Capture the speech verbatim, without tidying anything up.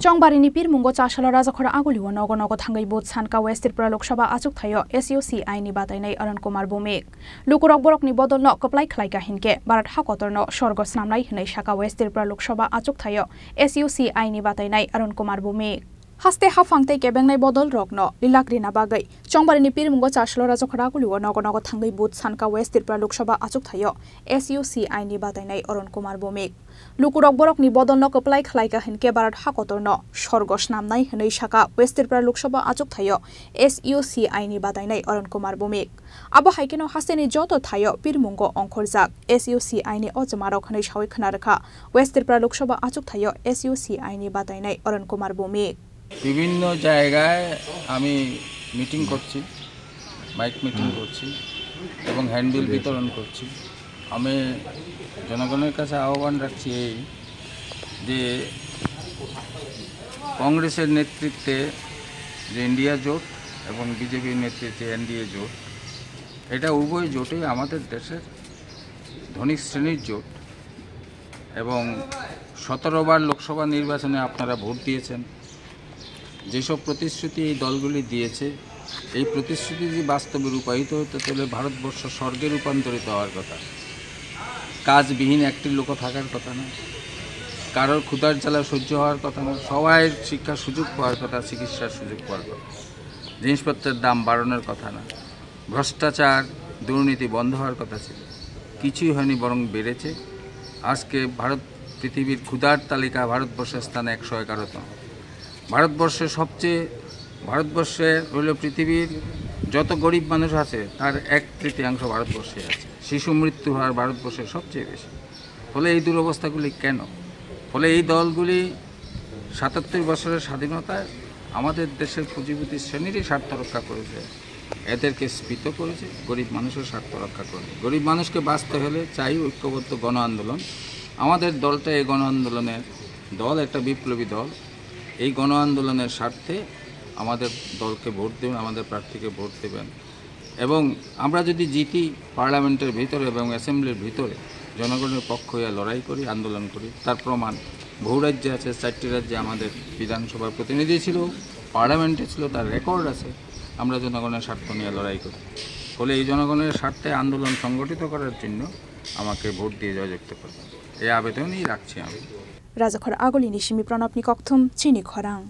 Chongbarini pirmungo chasalo Rajakhora Agulio nogo nogo thangwi vote sanka West Tripura Lok Sabha achukthaio S U C I ni batainai Arun Kumar Bhowmik. Lukurok borokni bodolno kwplai khlaika hinkhe Bharat hakotorno sorgo snamnai hwnwi saka West Tripura Lok Sabha achukthaio S U C I ni batainai Arun Kumar Bhowmik. Haste haphang tei kebengnai bodolrokno lilak rina bagwi Chongbarini pirmungo chasalo Rajakhora Agulio nogo nogo thangwi vote sanka West Tripura Lok Sabha achukthaio S U C I ni batainai Arun Kumar Bhowmik. Lukurok borokni bodolno kwplai khlaika hinkhe Bharat hakotorno sorgo snamnai hwnwi saka West Tripura Lok Sabha achukthaio S U C I ni batainai Arun Kumar Bhowmik. Abo hai kheno hasteni joto thaio pirmungo ongkhorjak S U C I ni ojomarok hwnwi sawi khna rwkha West Tripura Lok Sabha achukthaio S U C I ni batainai Arun Kumar Bhowmik. বিভিন্ন জায়গায় আমি মিটিং করছি, mic meeting করছি এবং হ্যান্ডবিল বিতরণ করছি। আমি জনগণের কাছে আহ্বান রাখছি এই যে কংগ্রেসের নেতৃত্বে যে ইন্ডিয়া জোট এবং বিজেপির নেতৃত্বে এনডিএ জোট, এটা উভয় জোটই আমাদের দেশের ধনিক শ্রেণীর জোট এবং সতেরো বার লোকসভা নির্বাচনে আপনারা ভোট দিয়েছেন। যেসব প্রতিশ্রুতি এই দলগুলি দিয়েছে, এই প্রতিশ্রুতি যদি বাস্তবে রূপায়িত হতো, তাহলে ভারতবর্ষ স্বর্গে রূপান্তরিত হওয়ার কথা। কাজবিহীন একটি লোকও থাকার কথা না, কারোর ক্ষুধার জ্বালা সহ্য হওয়ার কথা না, সবাই শিক্ষার সুযোগ পাওয়ার কথা, চিকিৎসার সুযোগ পাওয়ার কথা, জিনিসপত্রের দাম বাড়ানোর কথা না, ভ্রষ্টাচার, দুর্নীতি বন্ধ হওয়ার কথা ছিল, কিছুই হয়নি, বরং বেড়েছে। আজকে ভারত পৃথিবীর ক্ষুধার তালিকা ভারতবর্ষের স্থান একশো এগারোতম। ভারতবর্ষের সবচেয়ে, ভারতবর্ষে হলো পৃথিবীর যত গরিব মানুষ আছে, তার এক তৃতীয়াংশ ভারতবর্ষে আছে। শিশু মৃত্যু হার ভারতবর্ষে সবচেয়ে বেশি। ফলে এই দুরবস্থাগুলি কেন? ফলে এই দলগুলি সাতাত্তর বছরের স্বাধীনতায় আমাদের দেশের পুঁজিপতি শ্রেণীরই স্বার্থ রক্ষা করেছে, এদেরকে স্ফীত করেছে, গরিব মানুষের স্বার্থ রক্ষা করেছে। গরিব মানুষকে বাঁচতে হলে চাই ঐক্যবদ্ধ গণ আন্দোলন। আমাদের দলটা এই গণ আন্দোলনের দল, একটা বিপ্লবী দল। এই গণ আন্দোলনের স্বার্থে আমাদের দলকে ভোট দেবেন, আমাদের প্রার্থীকে ভোট দেবেন। এবং আমরা যদি জিতি, পার্লামেন্টের ভিতরে এবং অ্যাসেম্বলির ভিতরে জনগণের পক্ষ হয়ে লড়াই করি, আন্দোলন করি, তার প্রমাণ বহু রাজ্যে আছে। চারটি রাজ্যে আমাদের বিধানসভার প্রতিনিধি ছিল, পার্লামেন্টে ছিল, তার রেকর্ড আছে। আমরা জনগণের স্বার্থ নিয়ে লড়াই করি। ফলে এই জনগণের স্বার্থে আন্দোলন সংগঠিত করার জন্য আমাকে ভোট দিয়ে জয়যুক্ত করবেন, এই আবেদনই রাখছি আমি। Rajakhor Agulini simi Pranabni kokthum chini khorang.